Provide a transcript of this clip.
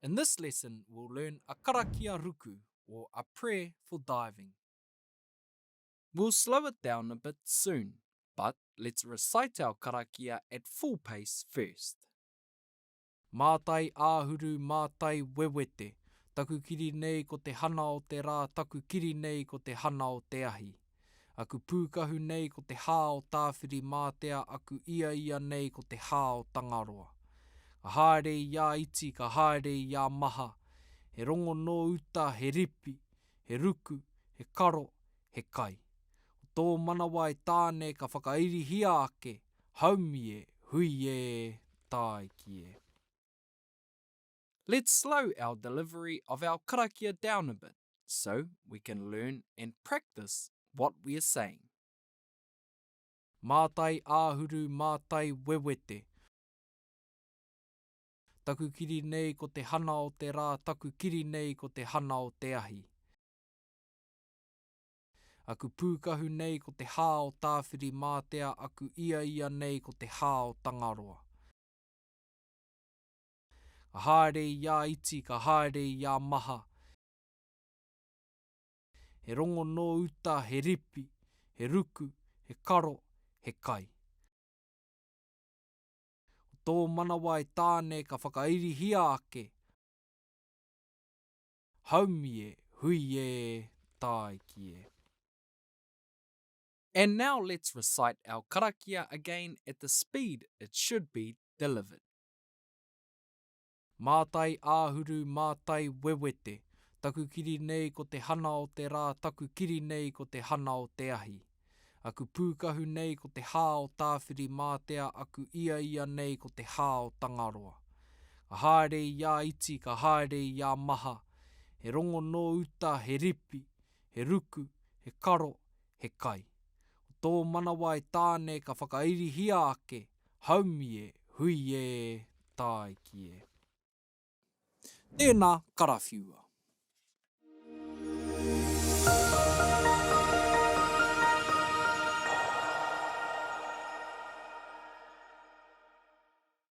In this lesson, we'll learn a karakia ruku, or a prayer for diving. We'll slow it down a bit soon, but let's recite our karakia at full pace first. Mātai āhuru, mātai wewete, Taku kiri nei ko te hana o te rā, taku kiri nei ko te hana o te ahi. Aku pūkahu nei ko te hā o Tāwhirimātea, aku iaia nei ko te hā o Tangaroa. Ka haere i a iti, ka haere i a maha, he rongo nō uta, he ripi, he ruku, he karo, he kai. Ko tō manawa e Tāne ka whakairihia ake, haumi e, hui e, tāiki e. Let's slow our delivery of our karakia down a bit so we can learn and practice what we're saying. Mātai āhuru, mātai wewete. Taku kiri nei ko te hana o te rā, taku kiri nei ko te hana o te ahi. Aku pūkahu nei ko te hā o Tāwhirimātea, aku iaia nei ko te hā o Tangaroa. Ka haere i a iti, ka haere i a maha. He rongo nō uta, he ripi, he ruku, he karo, he kai. Ko tō manawa e Tāne ka whakairihia ake, haumi e, hui e, tāiki e. And now let's recite our karakia again at the speed it should be delivered. Mātai āhuru, mātai wewete, Taku kiri nei ko te hana o te rā, taku kiri nei ko te hana o te ahi. Aku pūkahu nei ko te hā o Tāwhirimātea, aku iaia nei ko te hā o Tangaroa. Ka haere i a iti, ka haere i a maha, he rongo nō uta, he ripi, he ruku, he karo, he kai. Ko tō manawa e Tāne ka whakairihia ake, Haumi e, hui e, tāiki e. Tēnā karawhiua.